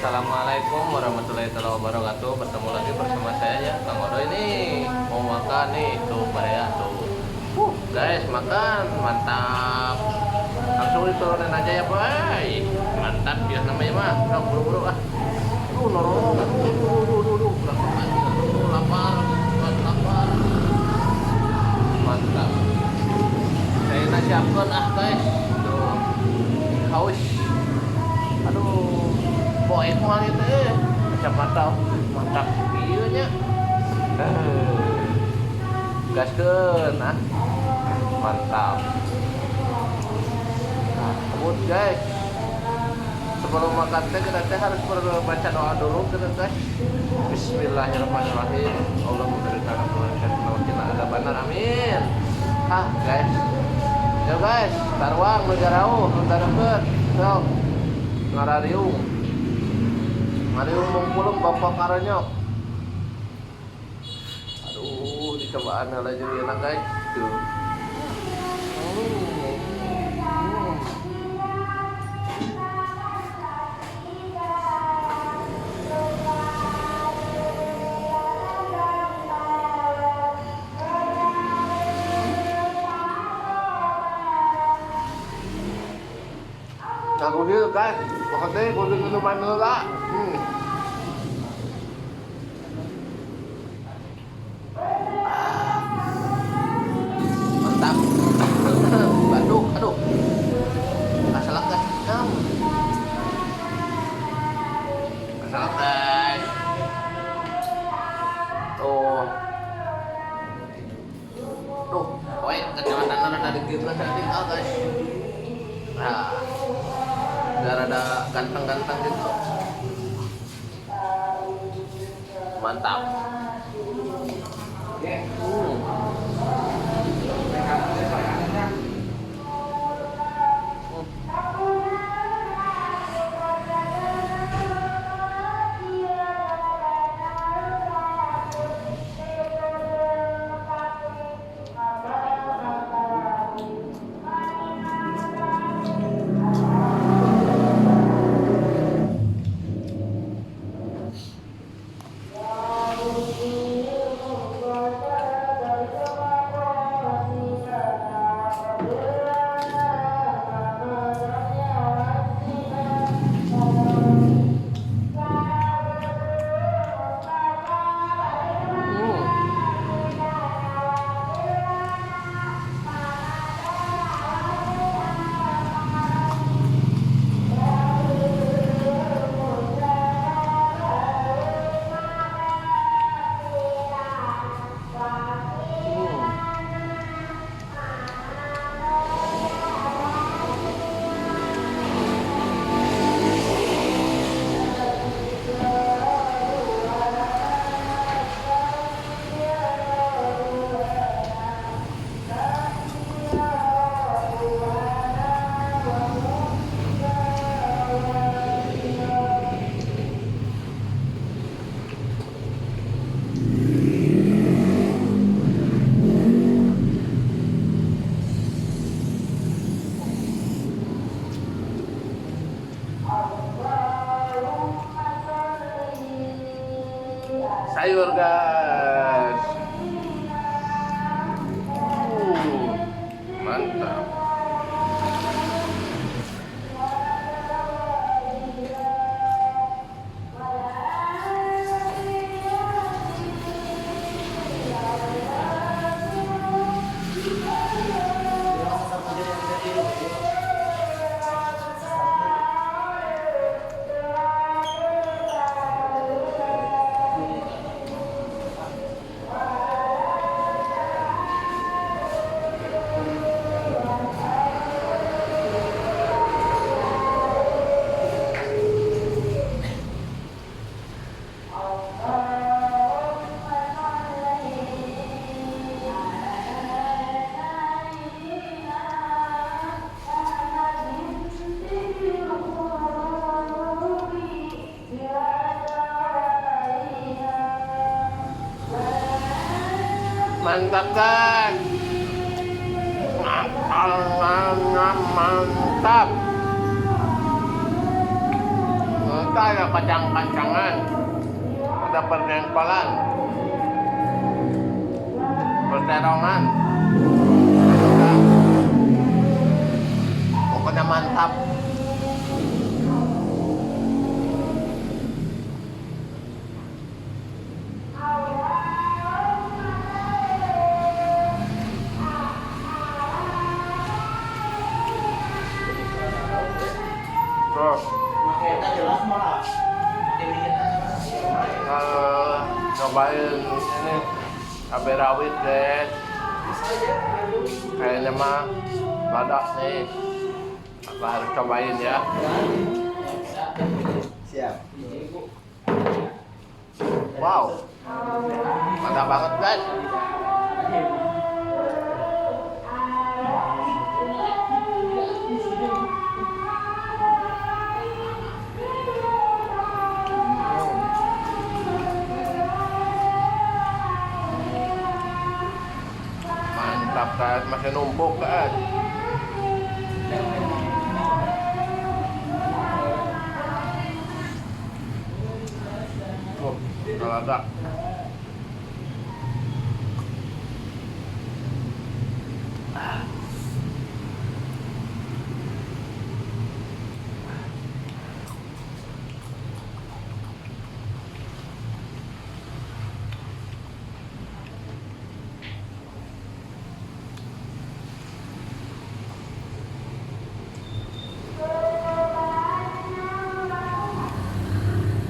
Assalamualaikum warahmatullahi wabarakatuh. Bertemu lagi bersama saya ya, Kang Odo. Ini mau makan nih. Tuh Baraya tuh. Guys, makan. Mantap. Langsung diturunin aja ya, Boy. Mantap ya namanya mah. Udah buru-buru ah. Duh, norong. Duh, duh, duh, duh, duh. Langsung aja. Duh, lapar. Lapar. Mantap. Saya nak siapkan ah, guys. Tuh. Haus. Aduh, poe kumaha ieu teh? Kacamata mantap ieu nya. Eh, gaskeun ah. Mantap. Nah, kebut guys. Sebelum makan teh kita teh harus baca doa dulu gitu guys. Bismillahirrahmanirrahim. Allah memberikan wa qina adzabannar. Amin. Ah, guys. Yo guys, taruang nu jarauh, nu deukeut. Sok. Ngarariung. Ngariung mungkulung bapak karonyok. Aduh, dicobaan heula jeung enak guys. Tuh. Aku gitu guys, pokoknya kudu minuman heula. Mantap. Bandung, aduh. Asalak guys. Asalak guys. Tuh. Tuh, oi, kecamatan rada dikit lah cantik ah guys. Nah, biar ada ganteng-ganteng gitu. Mantap. Sayur guys. Mantap. Mantap kan? Mantap, mantap. Mantap. Juga ada kacang-kacangan, ada perjengkolan, perterongan, juga. Pokoknya mantap. Terus nyobain ini cabai rawit guys, kayaknya mah badak nih, aku harus cobain ya. Siap. Wow, mantap banget guys. Mantap guys, masih numpuk guys. Oh, ada.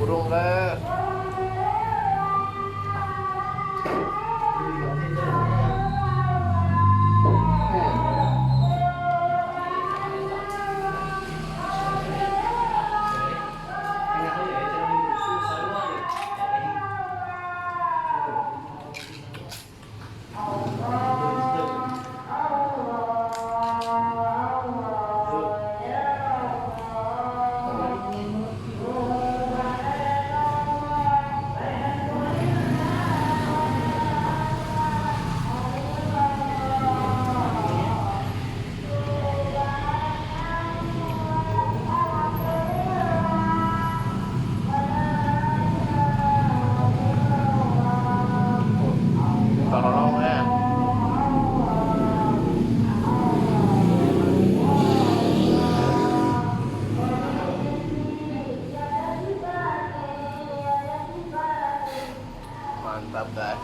Burung guys. Tolong ya. Mantap guys.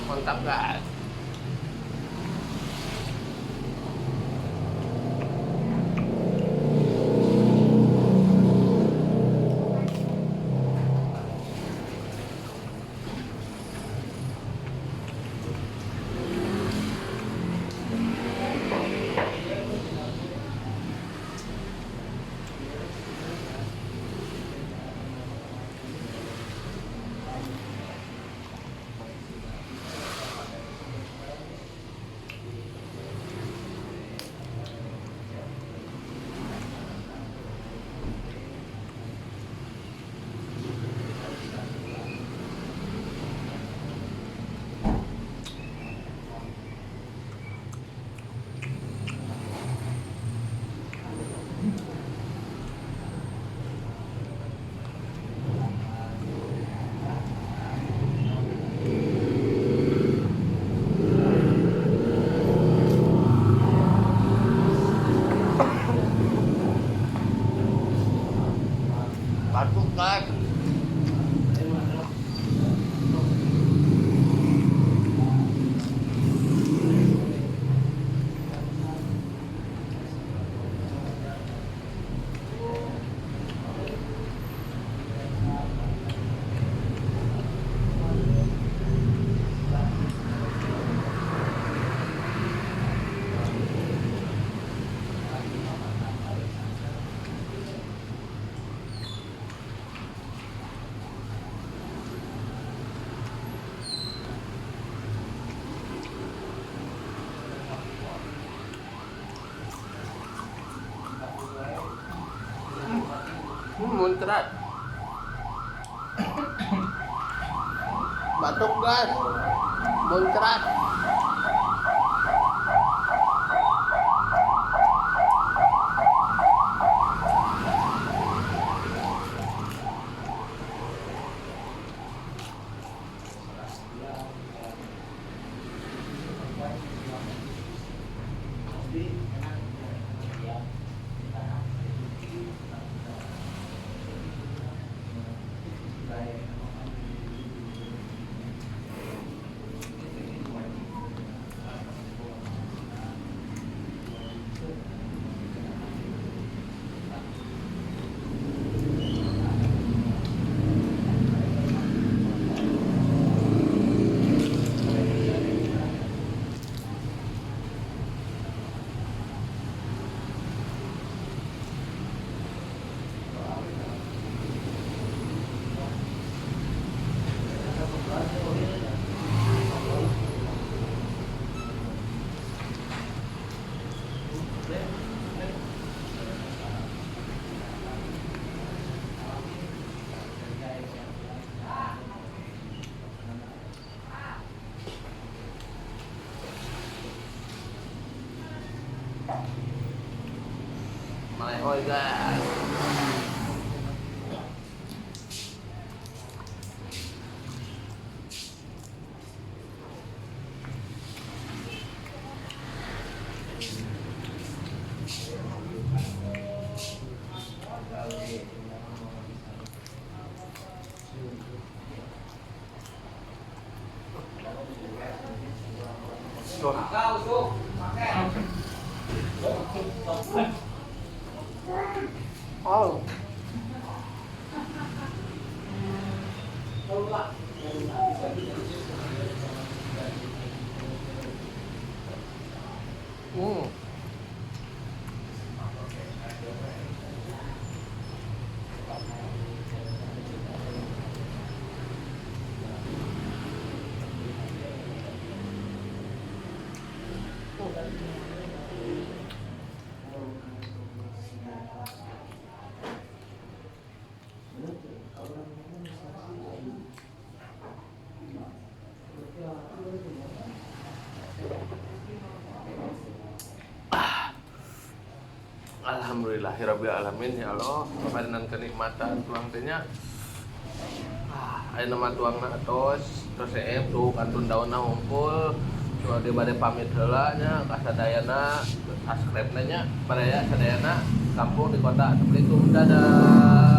Mantap guys. Guys. Muncrat. Batuk guys. Muncrat. Malehoy guys. Tuh. Oh. Alhamdulillahirabbil alamin, ya Allah, pamarinan kenikmatan tuang teh nya. Ah, ayeuna mah tuangna atos tos seep tuh kantun daunna hungkul. Cuma di bade pamit heula nya ka sadayana, subscribe nya baraya sadayana kampung di kota. Assalamualaikum, dadah.